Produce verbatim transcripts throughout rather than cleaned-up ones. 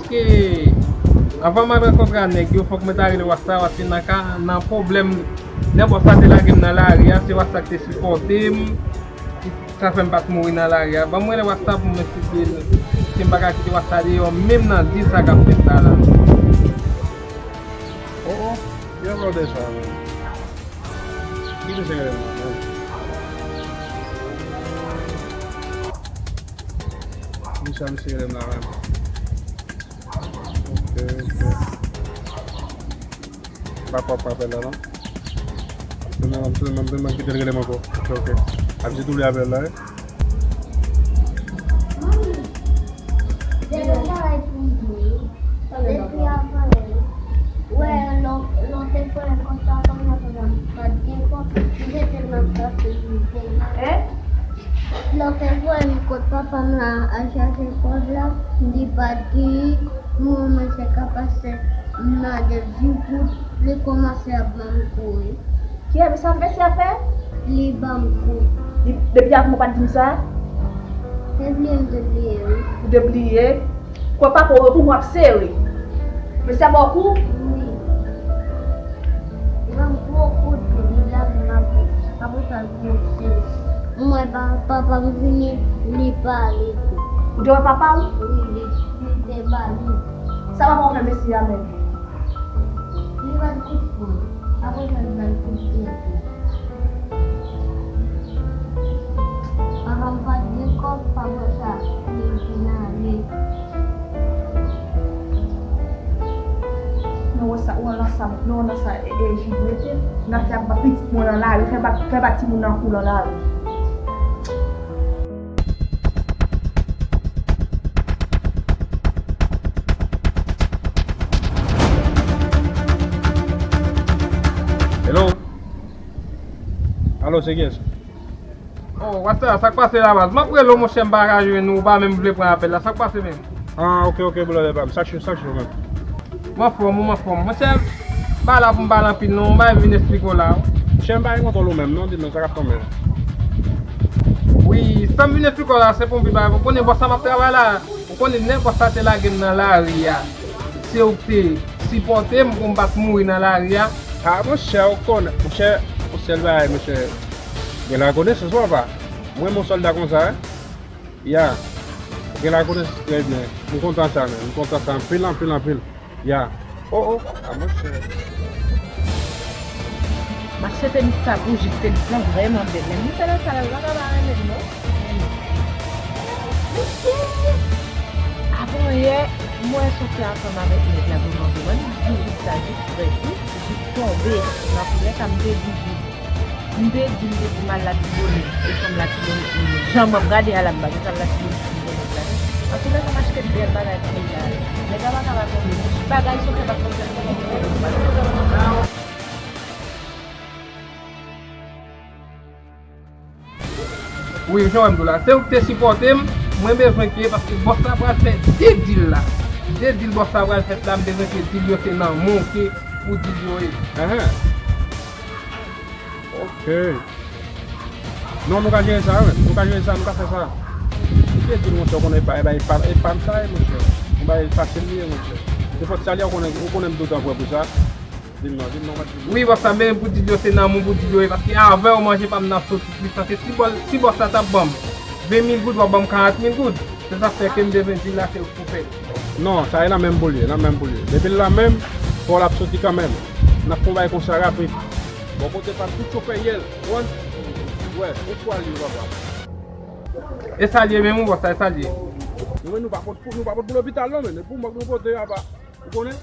Ke avan m al rankontre a nèg yo, fòk mwen ta rele Wasta, paske nan ka, nan pwoblèm, lè bòs la te lage m nan lari a, se Wasta ki te sipòte m, ki sa fè m pa t mouri nan lari a. Ban m rele Wasta pou m eksplike l, ke m pa ka kite Wasta deyò, menm nan dil sa k ap fèt la la. Oh, oh, ki afè w de sa menm? Ki misye rele m la menm? Ki sa misye rele m la menm? Ok, ok. M pa kwè ap pran apèl la non. Mwen menm, mwen menm, mwen menm kite l rele m ankò. Ok, ok. Ap di tou li apèl la, wi. Depi avan, wè, lè w te pran kòb sa, kòb la pa t gen kòb, li te tèlman santi li te mal. Lè w te voye m kot papa m la al chache kòb la, li pa t genyen. Mwen, mwen se ka pase m nan de di goud, li kòmanse ap ban m kouri. Kiyès sa mesye a fè? Li ban m kou. Li, depi avan ou pa t di m sa? Se bliye m te bliye, wi. Ou te bliye? Kwè papa w pou mwen ap sere. Mesye a ba w kou? Wi. Li ban m gwo kout pye, li lage m apre, apre sa l kòmanse. Mwen wè pa, papa m vini, li pale tou. Ou te wè papa w? Wi, li, li te ba li. Sa papa w fè mesye a menm? Li ba l kout pwen. Apre sa, li ba l kout pye tou. Papa m pa t gen kòb, apre sa, li vin ale. Nou wè sa, ou wè nan sa, nou wè nan sa, e, e, Jide mete, nan fè ba pitit mwen nan lari, fè ba, fè ba timoun nan kou nan lari. Hello? Alo, se kiyès? Oh, Wasta, sa k pase la, baz? M ap rele w, monchè, m pa ka jwenn ou, ou pa menm vle pran apèl la. Sa k pase menm? Ah, ok, ok, brother pa m. Sa k cho, sa k cho menm? M anfòm, ou m anfòm. Monchè, m pa la pou m pale anpil non, m pa vin eksplike w la. Monchè, m pa gen kontwòl ou menm non, di m sa k ap tonbe. Wi, sa m vin eksplike w la, se pou m vin ba, ou konnen bòs la m ap travay la. Ou konnen lè bòs la te lage m nan lari a, se ou ki te sipòte m pou m pa t mouri nan lari a. Ah, monchè, ou konnen, monchè, yon sèl bagay, monchè. Gen lakonesans, papa. Mwen, yon sòlda konsa, wi. Ya. Ou gen lakonesans trè byen. M kontan sa, menm. M kontan sa anpil, anpil, anpil. Ya. Oh, oh. Ah, monchè. M ap swete misye sa pou jis, se li pran vrèman bèl. Men misye nan sa la, l pa ka pa renmen l, non. Avan yè, m wè Sofia ansanm avèk nèg la devan mwen. Li di jis sa, jis frèt, wi. Jis tonbe. Nan koulè sa, m te di jis. M te di, m te di, m al Latibonit, e fanm Latibonit li ye. Jan m ap gade a la, m pa gen sa Latibonit ki gen nèg la. Antouka, sa m achte bèl bagay pou nèg la. Nèg la pa ka pa tonbe. Bagay Sofia pa t konn fè pou mwen. Wi, jan w wè m di w la. Se ou ki te sipòte m, mwen bezwen ke, paske bòs la pral fè de dil la. De dil bòs la pral fèt la, m bezwen ke dil yo se nan men w ke pou dil yo ye. Ahan. Ok. Non, nou ka jere sa, wi. Nou ka jere sa, nou ka fè sa. Ou te di l, monchè, ou konnen pa, e pa, e pa, e pa m sa ye, monchè. Yon bagay fasil li ye, monchè. Nenpòt sa li ye, ou konnen, ou konnen m toutan prè pou sa. Di m non, di m non, pa di m non. Wi, bòs la, men pou di l yo, se nan men w pou di l yo ye, paske avè w manje pa m nan soti plis, paske si bò-, si bòs la t ap ban m ven mil goud, w ap ban m karant mil goud. Se sa k fè ke m bezwen di l la, se ou k pou fè l. Non, sa ye nan men m pou l ye, nan men m pou l ye. Depi l nan men m, fò l ap soti kanmenm. N ap fè yon bagay konsa rapid. Bò kote pa m, tout chofè yè l. Konprann? Wè, ou pral ye, papa. E sa l ye menm, wi, bòs la, e sa l ye. Nou menm, nou pa pot pou, nou pa pot pou lopital, non, men, e pou mank nou pote, papa. Ou konnen?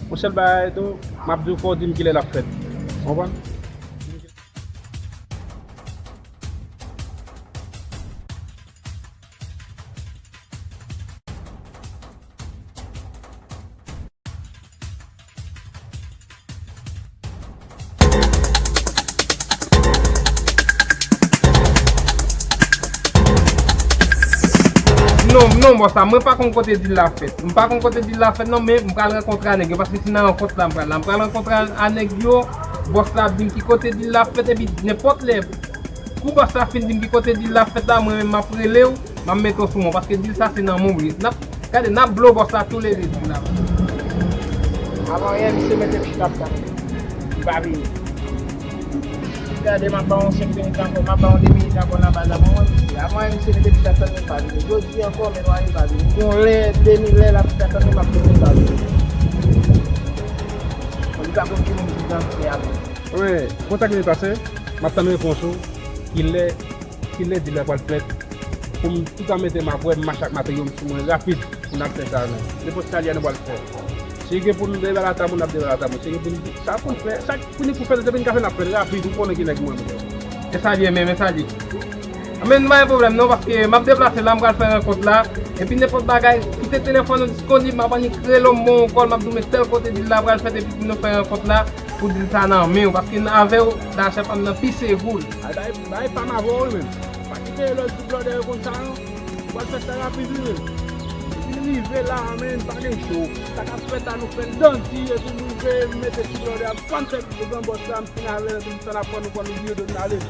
Yon sèl bagay tou, m ap di w, fò w di m kilè l ap fèt. Ou konprann? Non, non, bòs la, mwen pa konn kote dil la fèt. M pa konn kote dil la fèt, non, men m pral rankontre a nèg yo, paske se nan rankont la m pral la. M pral rankontre a, a nèg yo, bòs la ap di m ki kote dil la fèt, epi nenpòt lè, kou bòs la fin di m ki kote dil la fèt la, mwen menm m ap rele w, m ap mete w sou men w, paske dil sa se nan men w li ye. N ap Gade, n ap blo bòs la toulede di la. Avan yè, misye mete m chita ap tann li. Li pa vini. Gade, m ap ba w yon senk minit ankò, m ap ba w de minit ankò nan baz la, mwen wè misye. Avan yè, misye mete m chita ap tann li, li pa vini. Jodi ankò, men nwa li pa vini. Gon lè, demi lè, l ap chita tann li, m ap tann li, li pa vini. Li pa konn ki moun ki nan fè a. Wi, kontak li pase, m ap tann repons ou. Kilè, kilè di la pral fèt? Pou m toutan mete m ap wè, m mache ak materyo m sou mwen rapid pou n ap fè sa menm. Nenpòt sa li a nou pral fè. Si gen pou n debale tab ou, n ap debale tab ou. Si gen pou n sa pou n fè, sa pou n pou fè, depi n ka fè n ap fè l rapid, ou konnen ki nèg mwen menm. E sa li ye menm, e sa li ye. Men m pa gen pwoblèm non, paske m ap deplase la, m pral fè rankont la. Epi nenpòt bagay, kite telefòn ou disponib, m ap annik rele w, m ba w yon kòl, m ap di w men tèl kote di l la pral fèt, epi pou nou fè rankont la, pou di l sa nan men w, paske avè w, dachè pa m nan pi segou. Ay, bay, bay pa m avè w wi menm. Pa kite lòt ti blòdè yo konn sa non. Ou pral fè sa rapid wi menm. Epi n rive la a menm, pa gen cho. Sa k ap fèt la nou fè l dan di, epi nou rive mete ti blòdè ap fann tèt gran bòs la, m fin avè l, epi m tann ap pran nou, pran nou vire do n ale.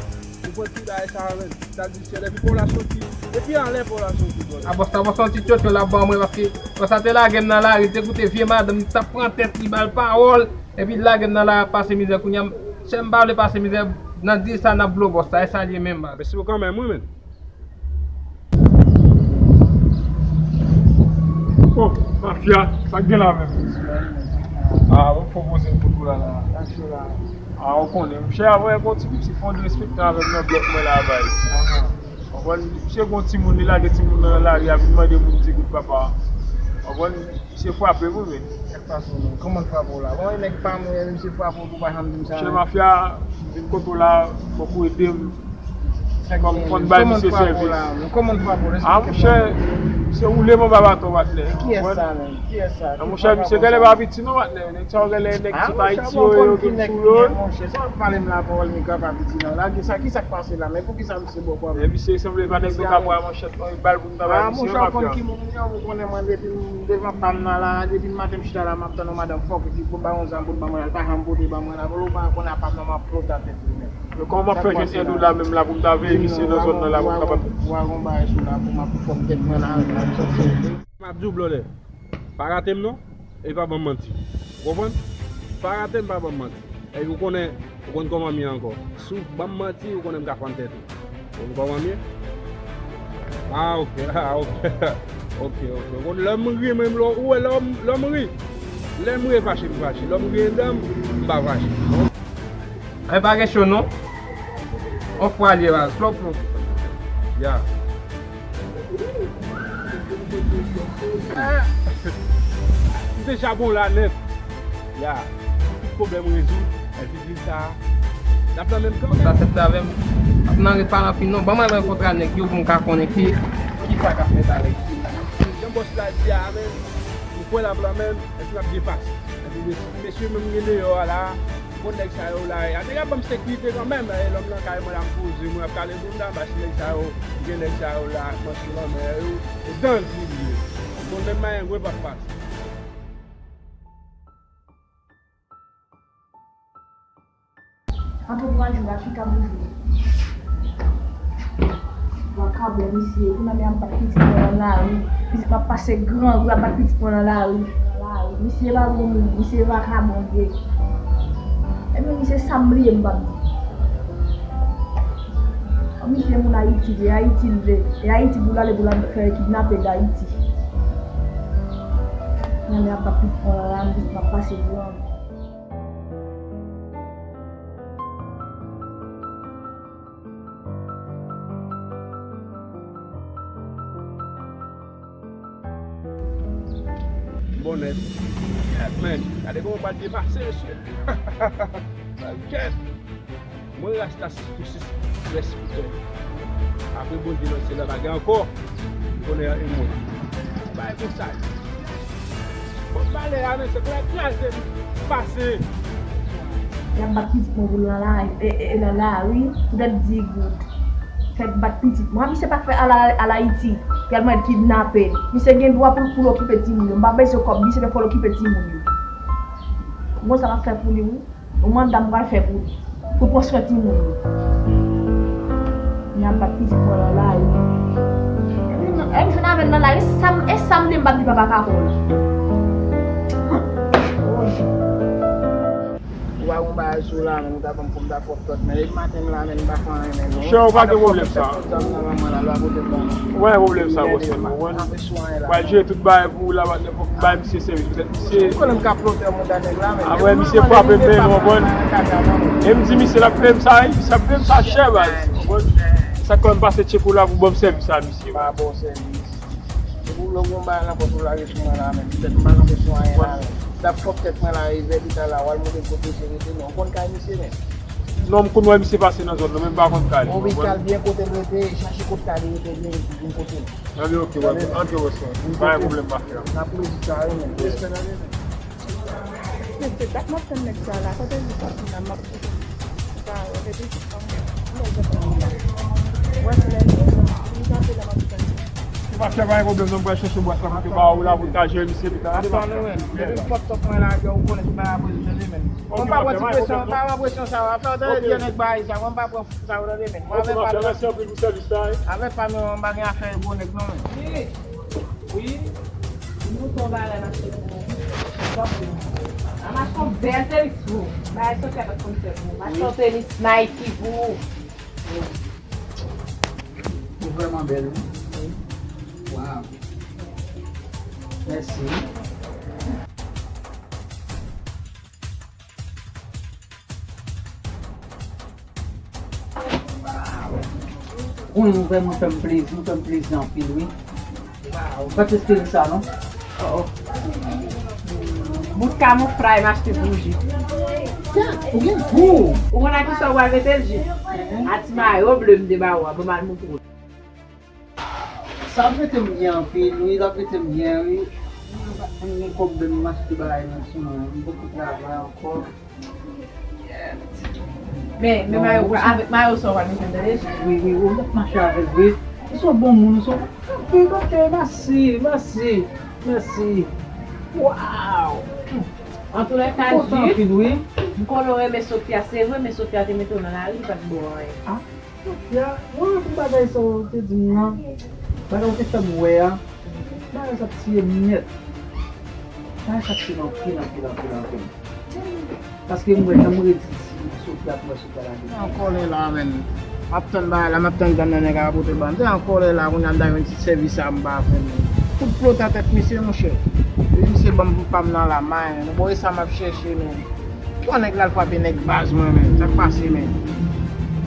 Nou pran ti bagay sa a menm. Sa di syèl, epi pa w la soti. Epi anlè pa w la soti, brother. A bòs la, bòs la yon ti tchotcho l ap ban mwen, paske bòs la te lage m nan lari, li te koute vye madanm, li t ap pran tèt li, ba l pawòl. Epi l lage m nan la ap pase mizè kounye a, m, chè m pa vle pase mizè, nan di sa n ap blo bòs la, e sa l ye menm baz. Mèsi kanmenm wi menn. Oh, mafya, sa k gen la menm? Ah, ou pwopoze m pou tou la la. Ah, ou konnen, monchè, avè yon ti piti fon de respektan avè m nan blòk mwen la bay. Konprann? Misye gon timoun, li lage timoun nan lari a, vin mande moun ti goud papa. Konprann? Misye frape m wi menn. Sa k pase w menm? Kòman l frape w la? Bon, e nèg pa m, misye frape w, ou pa janm di m sa. Monchè mafya, m vin kote w la, fòk ou ede m. Kòm m konn bay misye sèvis. Kòman l frape w la? Kòman l frape w? Ah, monchè, misye woule m anba baton, patnè. Kiyès sa menm? Kiyès sa? Ah, monchè, misye genlè pa piti non, patnè. Nèg sa yo genlè nèg ti Ayiti yo, yo vin sou yo. Monchè, sa w ap pale m la, pawòl mika pa piti non. La, kisa, kisa k pase la? Men poukisa misye bò kò a menm? Men misye sanble pa nèg nou ka pran manchèt non, e bal pou nou ta bay misye, mafya. Ah, monchè, ou konn ki moun m ye, ou konnen mwen depi m devan pa m nan la, depi maten m chita la, m ap tann yon madanm fòk ki pou bay yon zam pou l ban mwen, l pa janm pote ban mwen la, pou l pa konn apa m nan m ap plote a tèt li menm. Men kòman w ap fè jwenn èd ou la menm la pou m ta veye misye nan zòn nan la pou m kapab. Wa gon bagay sou la pou m ap fòk tèt mwen la, la m sòti. M ap di w blòdè, pa rate m non, e pa ban m manti. Ou konprann? Pa rate m, pa ban m manti. Epi ou konnen, ou konn kòman m ye ankò. Si w ban m manti, ou konnen m ka fann tèt ou. Ou konn kòman m ye? Ah, ok, ah, ok. Ok, ok. Ou konn lè m ri, menm lè, ou wè lè m, lè m ri. Lè m ri, e fache m fache. Lè m griyen dan m, m pa fache. E pa gen cho non. On fwa l ye la, flop flop. Ya. M te chabon la nèt. Ya. Tout pwoblèm rezoud. Epi di sa. N ap nan menm kan menm. Sa fèt avè m. Ap nan ret pa anpil non. Ban mwen al rankontre a nèg yo pou m ka konnen ki, ki sa k ap fèt avèk. Jan bòs la di a menm. M kwè l ap la menm. Epi l ap gen pas. Epi mesye menm gen deyò a la. Bon, nèg sa yo la, a nèg ap ban m sekirite kanmenm, e lòm nan kay mwen la m poze, mwen ap kale dounda, bas nèg sa yo, gen nèg sa yo la, manch lanmè yo, e dan li ye. Bon, menm mayen gwe p ap pase. Antouraj ou la, chita bouje. Vakabon misye ye, kounye a m ap bat pitit mwen nan lari. Pitit mwen ap pase grangou, ap bat pitit mwen nan lari. Nan lari. Misye pa bon moun, misye vakabon l ye. Ebyen misye sa m bliye m p ap di. Misye moun Ayiti, e Ayiti l vle. E Ayiti pou l ale pou l al fè kidnape Dayiti. Kounye a m ap bat pitit mwen nan lari, pitit mwen ap pase grangou. Bon nèt. Kèt, men. Gade kòman w pral depase, mesye. Kèt. Mwen rasta sis pou sis, rès pou tè. Apre Bondye nan syèl la pa gen ankò. Konnen e mwen. Bay konsa. Bon, pale a, men se pou kraze m pase. Y ap bat pitit mwen pou l nan la, e, e, e nan lari, poutèt di goud. Fè bat pitit mwen. Misye pa t fè al, al Ayiti, pou y al mande kidnape l. Misye gen dwa pou, pou l okipe timoun yo. M pa bezwen kòb, misye fè fò l okipe timoun yo. Bon, sa m ap fè pou li, wi. Yon manda m pral fè pou li, pou l pran swen timoun li. N ap bat pitit mwen nan lari. Epi nan, Lè m jwenn avè l nan lari, sa m, e sa m di m p ap di papa Carole. Ou pa gon bagay sou la, men ou ta ban m pou m ta fè w tòt, men depi maten m la, men m pa fè anyen, men non. Monchè, ou pa gen pwoblèm sa. Ou wè pwoblèm sa, bòs mwen, ou konprann? Pral jere tout bagay pou ou la, bay misye sèvis, petèt misye. Ou konnen m ka plote yon moun nan nèg la, men. Apre misye frape m, men, ou konprann? E m di misye l ap peye m sa, wi, misye ap peye m sa chè, baz, ou konprann? Sa k fè m pase tchek ou la pou ban m sèvis sa, misye. Pa bon sèvis. Depi w lè w gen yon bagay nan pòch ou lage sou mwen la, men petèt m pa kanpe sou anyen la, men. T ap fòk tèt mwen la, e vè pita la, w al montre m kote misye rete, men ou konn kay misye, men. Non, m konn wè misye pase nan zòn nan, men m pa konn kay li, ou konprann? Ou al byen kote l rete, chache kote kay li rete byen, epi vin kote m. Anben, oke, wè, antre wè sa. Pa gen pwoblèm, mafya. N ap redi sa, wi, men. Respè nan demen. Mesye, dat m ap tann nèg sa la. Kote li sòti la, m ap sa, wè, depi, wè, se lè li, li kanpe la, m ap tann. Mafya, pa gen pwoblèm, non, m pral chèche bwat la pou te ba ou la, pou te ka jere misye pita. Ap pale, men. Depi m pòt tòp mwen lage, ou konnen se pa apre li tande, men. Mwen pa pran ti presyon, pa pran presyon sa yo. Afè w tande di yon nèg bay sa, mwen pa pran sa yo tande, men. Mwen avè pa mwen, mwen pa gen afè gwo nèg, non, men. Wi. Nou fè yon bagay mache pou mwen. An mache yon bèl tenis pou ou. Bagay sòt pa t konn fè pou ou. Mache yon tenis Nike pou ou. Ou vrèman bèl, wi. Waw. Mèsi. Wi, ou vrèman fè m plezi, ou fè m plezi anpil, wi. Ou pa t espere sa, non? Oh, oh. Bout kamouflay m achte pou ou, Ji. Ou gen gou! Ou konn ak kisa ou pral mete l, Ji? A ti mayo ble m te ba ou a, ban m al montre w. Sa ap rete m byen anpil, wi, l ap rete m byen, wi. M gen kòb, m achte bagay nan sou mwen, m poko travay ankò. Men, men mayo, avèk mayo sa w pral mete m tande. Wi, wi, ou mèt mache avè l, wi. Ou se yon bon moun, ou se yon, wi, ok, mèsi, mèsi, mèsi. Waw! Antouka, Ji, m konnen w renmen Sofia, se vre, men Sofia te mete w nan lari, li pa t ba w anyen. Sofia, mwen, pou bagay sa w te di m nan, bagay w te fè m wè a, bagay sa t tiye m nèt. Bagay sa t tiye m anpil, anpil, anpil, anpil. Paske m wè, jan m redi di Sofia pou wè Sofia lage. An kòlè la, menn. M ap tann bagay la, m ap tann grann nan nèg a pote ban m. Se an kòlè la, kounye a m ta jwenn ti sèvis sa m pa fè, menn. Kout plo ta tèt misye, monchè. Epi misye ban m pa m nan la, men. Bon, e sa m ap chèche, menn. Bon, nèg la al frape nèg baz mwen menm. Sa k pase menm?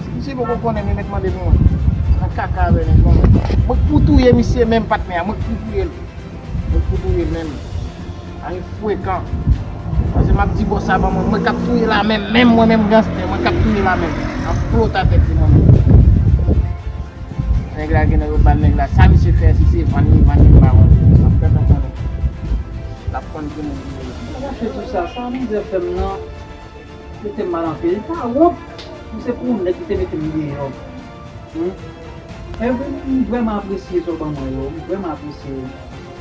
Si misye poko konnen, men mèt mande pou mwen. Nan kaka avè nèg mwen menm. Mwen k pou touye misye menm, patnè a. Mwen k pou touye l. Mwen k pou touye l menm. A yon frekan. Paske m ap di bòs sa ban mwen. Mwen k ap touye la menm. Menm mwen menm ganstè. Mwen k ap touye la menm. An flot atè di mwen menm. Nèg la gen nan yo ba nèg la. Sa misye fè si se vann li, vann li m pa vann li. Sa m fè konprann. L ap konn ki moun li ye. Mwen chache tou sa, sa mizè fè m nan, mete m mal anpil. Li pa wont. M se pou yon nèg ki te mete m deyò. Wi. E wi, m vrèman apresye sa w ban mwen yo. M vrèman apresye.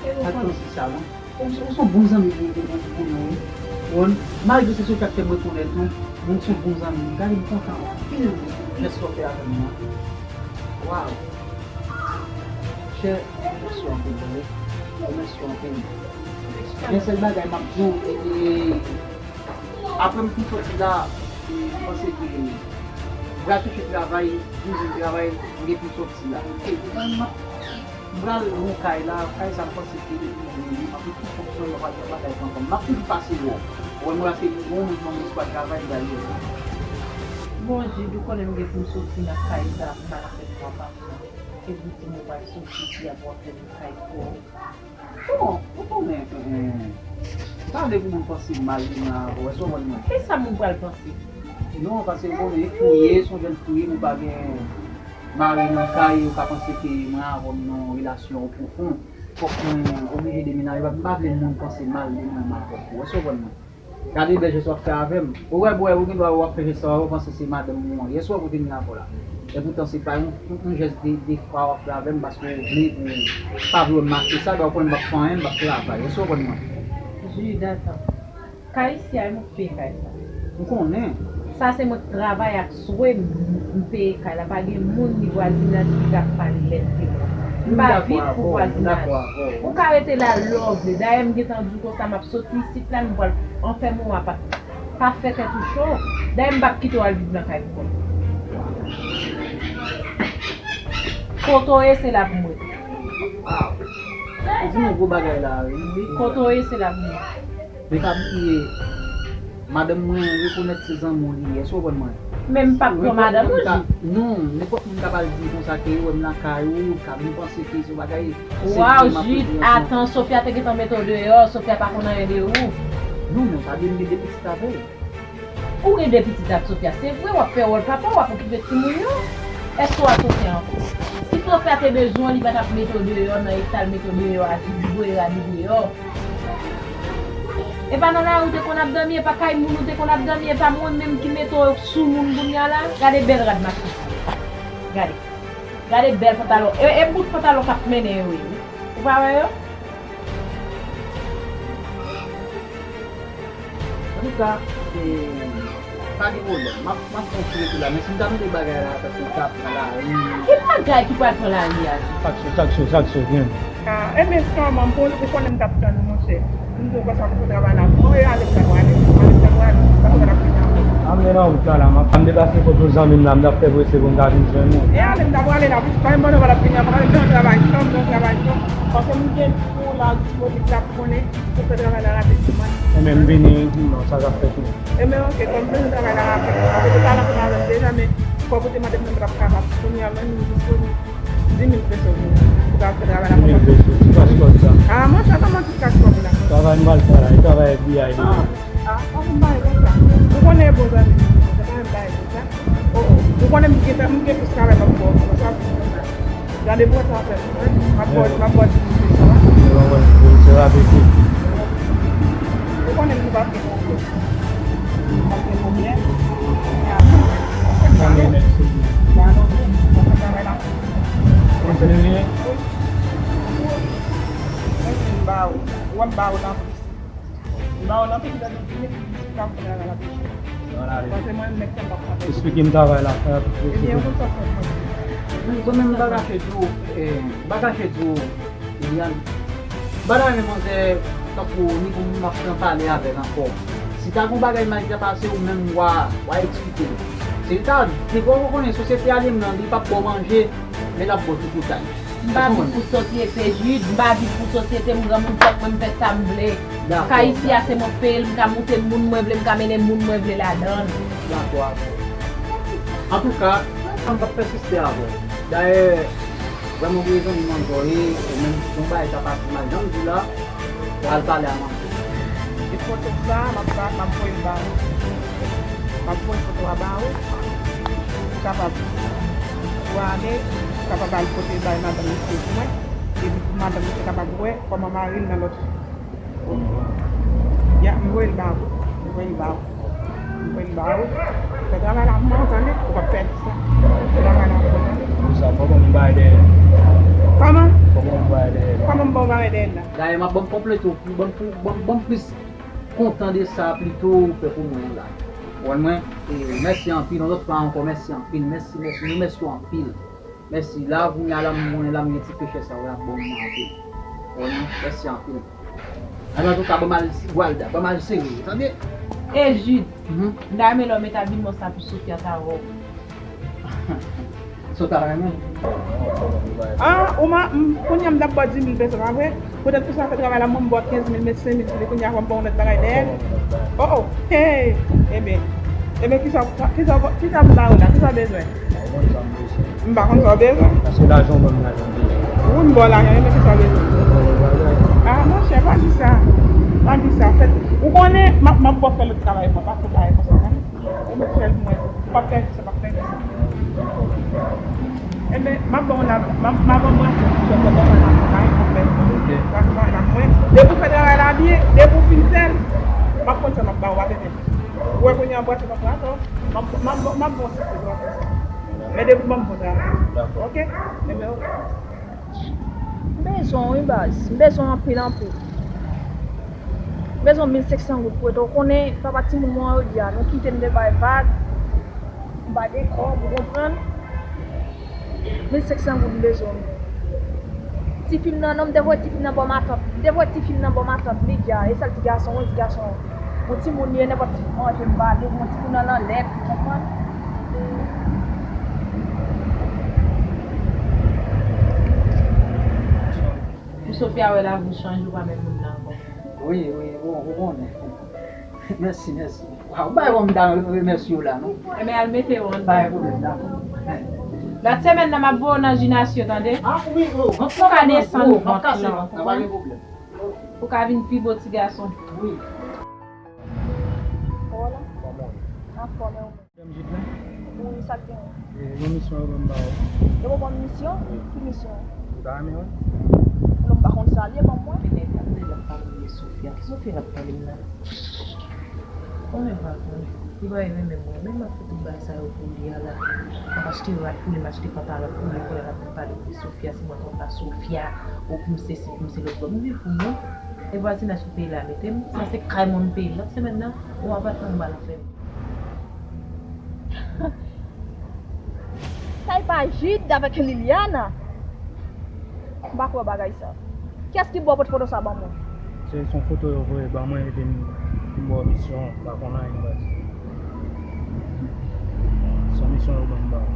Sa k panse sa, non? Ou se, ou se yon bon zanmi pou, pou, pou, pou nou, wi. Bon, malgre se Sofia k fè m rekonèt ou, men ou se yon bon zanmi. Gade, m kontan anpil jès sa w fè avè m nan. Waw. Chè, mèsi anpil, tande. Mèsi anpil. Gen sèl bagay m ap di w, e, e, apre m fin sòti la, e, m panse ke m pral chèche travay, m fin travay, m gen pou m sòti la. E, m, m pral yon kay la, kay sa m panse ke depi m vini, m ap tout fonksyon, m ap al fè bagay pran kòm. M ap toujou pase wè w. Wè m rate yon moun ban m espwa travay, m pral jere. Bon, Jid, ou konnen m gen pou m soti nan kay sa, pou m al fè twa pa. E pou di m ou pral soti, di a pou w ap fè yon kay pou ou. Bon, ou konnen, eh, eh, pa vle pou moun panse mal de mwen avè w, èske w konprann mwen? Kisa moun pral panse? Non, paske ou konnen, fou w ye, se yon jèn fou w ye, nou pa gen mari nan kay, yo ka panse ke mwen avè w nan yon relasyon pwofon. Fòk mwen oblije demenaje, m pa vle moun panse mal de mwen, m avè w, èske w konprann mwen? Gade bèl jès w ap fè avè m. Ou wè, bwè, ou gen dwa w ap fè jès sa, w panse se madanm ou an. Yè swa ou te vin avè w la. Epoutan, se pa yon, yon, yon jès de, de fwa w ap fè avè m, paske w vle pou, pa vle w mache sa, donk ou konn m p ap fè anyen, m p ap travay. Èske w konprann mwen? Jid, atann. Kay isi a, e mwen k peye kay sa. M konnen. Sa se mwen k travay ak swe m, m peye kay la. Pa gen moun ni vwazinaj ki ka pale lèd de mwen. M pa viv pou vwazinaj. Ou ka rete la lè w vle. Dayè, m gentan di w konsa, m ap soti isit la, m pral anfèmen w apa. Pa fè tèt ou cho. Dayè, m p ap kite w al viv nan kay m ankò. Kote w ye, se la pou m rete. Ou di m yon gwo bagay la, wi. Kote w ye, se la pou m rete. Men pa bliye, madanm mwen rekonèt se zanmi w li ye. Èske w konprann mwen? Men m p ap pran madanm ou, Jid. Non, nenpòt moun ka pral di konsa ke yo wè m lakay ou, ka vin panse ke se yon bagay. Waw, Jid, atan, Sofia te gentan mete w deyò, Sofia pa konn anyen de ou. Non, men pa bliye m gen de pitit avè l. Ou gen de pitit ak Sofia, se vre, w ap fè wòl papa, w ap okipe timoun yo. Èske w ak Sofia ankò? Si Sofia te bezwen w, li pa t ap mete w deyò nan eta l mete w deyò a, Jid, li voye rad li deyò. E pa nan lari ou te konn ap dòmi, e pa kay moun ou te konn ap dòmi, e pa mwen menm ki mete w sou moun kounye a la. Gade bèl rad machin sa. Gade. Gade bèl pantalon. E, e bout pantalon k ap mennen yo ye, wi. Ou pa wè yo? Antouka, e, pa gen pwoblèm. M ap, m ap kontinye tou la. Men si m ta tande bagay la, tankou m ta pran lari. Ki bagay ki pral pran lari a? Sak cho, sak cho, sak cho, gen. Ah, ebyen, sa, manman, ou konnen m t ap tann ou, monchè. M di w konsa pou fè travay la. Bon, e ale m ta prale. Ale m ta prale. Sa fè l ap vini ankò. A, m nan wout la, la. M ap, m deplase kot yon zanmi m la. M t ap fè prese pou m ta vin jwenn ou. E ale m ta prale la. Wi, pa gen pwoblèm, w ap vini ankò. Ale m nan travay cho, m nan travay cho. Paske m gen pou la disponib la pou konnen pou fè travay la rapid pou mwen. Ebyen, m vini, non, sa k ap fèt, non. Ebyen, oke, kòm m bezwen travay la rapid, apre tout talè m te avè l deja, men kòb ou te mande m nan m t ap kapab. Kounye a menm, m disponib. Dis mil peso pou, pou ta fè travay la. Dis mil peso, ti kach kòb sa. Ah, monchè, kòman ti kach kòb la? Travay m pral fè la, e travay F B I li ye. Ah, ah, fòk m pale konsa. Ou konnen e bon zanmi m, se pa menm bagay konsa. Oh, oh. Ou konnen m gen, m gen plis travay m ap fè, konsa, konsa. Gade pou wè sa fè. M ap ba w, m ap ba w ti plis sa. Se pa mwen, se rapid. Ou konnen nou p ap gen pwoblèm. Nou p ap gen pwoblèm. Konbyen nèt sou li? Ba nou byen. Konbyen? Wi. Mwen vin ba ou. Ou wè m ba ou nan plis. M ba ou nan plis, m di w di m plis, m ka fè travay la plis. Paske mwen menm, m ap travay. Eksplike m travay la. Ebyen, ou konn sa fè mwen. Mwen menm, m pa kache di w, eh, m pa kache di w, Liliane. M pa ta renmen manzè tankou ni pou m ap pran pale avè l ankò. Si ta gon bagay mal ki ta pase, ou menm w a, w a eksplike l. Se ta, depi w konnen sosyete a li menm nan, li p ap ba w manje, men l ap ba w tout detay. M pa viv pou sosyete, Jid, m pa viv pou sosyete, m granmoun, fòk mwen m fè sa m vle. Kay isi a se mwen k peye l, m ka moute moun mwen vle, m ka mennen moun mwen vle ladan l. Dakò avè w. Antouka, m p ap pèsiste avè w. Dayè, vrèman vre zanmi m ankò ye, ou menm si yon bagay ta pase mal jan m di la, w al pale a manzè. E foto sa, m ap, m ap voye l ba ou. M ap voye foto a ba ou. Ou kapab, ou ale, ou kapab al pote l bay madanm misye pou mwen. Epi pou madanm misye kapab wè kòman mari l nan lòt fi. Ya, m voye l ba ou. M voye l ba ou. M voye l ba ou. Fè travay la pou mwen, tande? Ou p ap pèdi sa. Fè travay la pou mwen, tande? Pou sa, fò ban m bagay dèyè. Kòman? Fò ban m bagay dèyè. Kòman m ba w bagay dèyè la? Dayè, m ap ban m konplete w, ban m pou, ban m, ban m plis kontan de sa plito ou fè pou mwen la. Ou konprann mwen? E, mèsi anpil, yon lòt fwa ankò, mèsi anpil, mèsi, mèsi, nou mèsi w anpil. Mèsi. La, kounye a la, m konnen la, m gen ti pechè sa yo, y ap bon manje. Bon, mèsi anpil. Alò, antouka, ban m al, Walda, ban m al sere, tande? E, Jid, m ta renmen lè w met abiman sa pou Sofia ta wè w. Sa w ta renmen? Ah, ou ma, m, kounye a m t ap ba w dis mil peso, pa vre? Poutèt pou sa fè travay la, mwen m ba w kenz mil, met senk mil sou li, kounye a fò m ba w yon lòt bagay dèyè l. Oh, oh, hey! Ebyen, ebyen, kisa, kisa, kisa m ba ou la? Kisa w bezwen? M pa konn sa w bezwen. Paske lajan w ban m lajan m bezwen. Wi, m ba w lajan, ebyen, kisa w bezwen? Ah, monchè, pa di sa. Pa di sa. Fèt, ou konnen, m ap, m ap ba w fè lòt travay, mwen pa fè bagay konsa, tande. Ou mèt fè l pou mwen. Ou p ap pèdi sa, p ap pèdi sa. Enben, m ap ba w la, m ap, m ap anbrase w, m ap fè travay la pou mwen. Depi w fè travay la byen, depi w fin fè l, m ap konn sa m ap ba w, w ap enmen. Ou wè kounye a, anbrase m ap anbrase w, m ap, m ap, m ap ba w sipòt, w ap fè sa. Men depi w ban m bon travay. Oke? Enben, oke. M bezwen w wi baz, m bezwen w anpil, anpil. M bezwen mil senk san goud pou rete. Ou konnen papa timoun mwen yo di a, nou kite m te bay vag, m pa gen kòb, ou konprann? Mil senk san goud m bezwen w. Ti fi m nan non, m te voye ti fi m nan bò matant. M te voye ti fi m nan bò matant li dja. E sèl ti gason, yon ti gason. Yon timoun li ye, nenpòt ti manje m ba li, yon timoun nan lanlè, ou konprann? Pou Sofia wè lavi w chanje, ou pa menm moun nan ankò. Wi, wi, ou, ou konnen. Mèsi, mèsi. Waw, bay wè m ta remèsye w la, non? Enben, al mete w anndan. Pa gen pwoblèm, dakò. Lòt semèn nan, m ap voye w nan jinas yo, tande? Ah, wi, wi. Ou ka desann vant lan, ou konprann? Pa gen pwoblèm. Ou ka vin pi bo ti gason. Wi. Kòman w ye? Anfòm, e ou menm? Jèm Jid la? Wi, sa k genyen? E, yon misyon yo ban m ba ou. Yo ban w misyon? Wi. Ki misyon? Ou ta renmen wè? Non, m pa konn sa l ye, ban m wè. Kèt, ap pale, l ap pale de Sofia. Ki Sofia l ap pale m nan? Konnen pa konnen. Li pa renmen mwen. Men m ap fè tout bagay sa yo pou li a la. M ap achte rad pou li, m achte pantalon pou li, kounye a l ap vin pale m de Sofia, si mwen konn pa Sofia, ou pou m sesi, pou m se lòt bò. M viv pou mwen. E vwazinaj ki peyi la mete m. Sa se kay mwen m peye. Lòt semèn nan, yon apatman m ba l ap fè m. Sa e pa Jid avèk Liliana? M pa kwè bagay sa. Kiyès ki ba w pot foto sa ban mwen? Se, se yon foto yo voye ban mwen epi m, m ba w misyon, m pa konn anyen nan baz. Se yon misyon yo ban m ba w.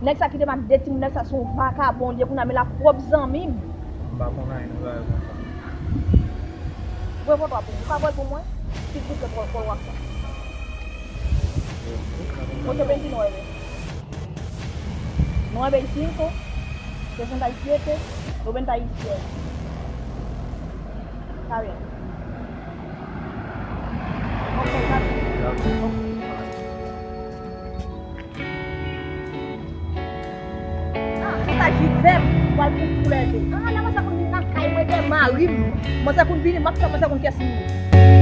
Nèg sa kite m ak de timoun, nèg sa se yon vakabon li ye, kounye a men l ap pwòp zanmi m. M pa konn anyen nan bagay konsa. Voye foto a pou mwen. Ou ka voye l pou mwen? Silvouplè, voye, voye WhatsApp. Ocho veintinueve, noventa y cinco, sesenta y siete, noventa y siete. Está bien. Ok, está bien. Ah, se sa Jid fè m, pral pou koulè de. Ah, lè manzè konn vin lakay mwen, gen mari m. Manzè konn vini, m ap fè manzè konn kiyès li ye.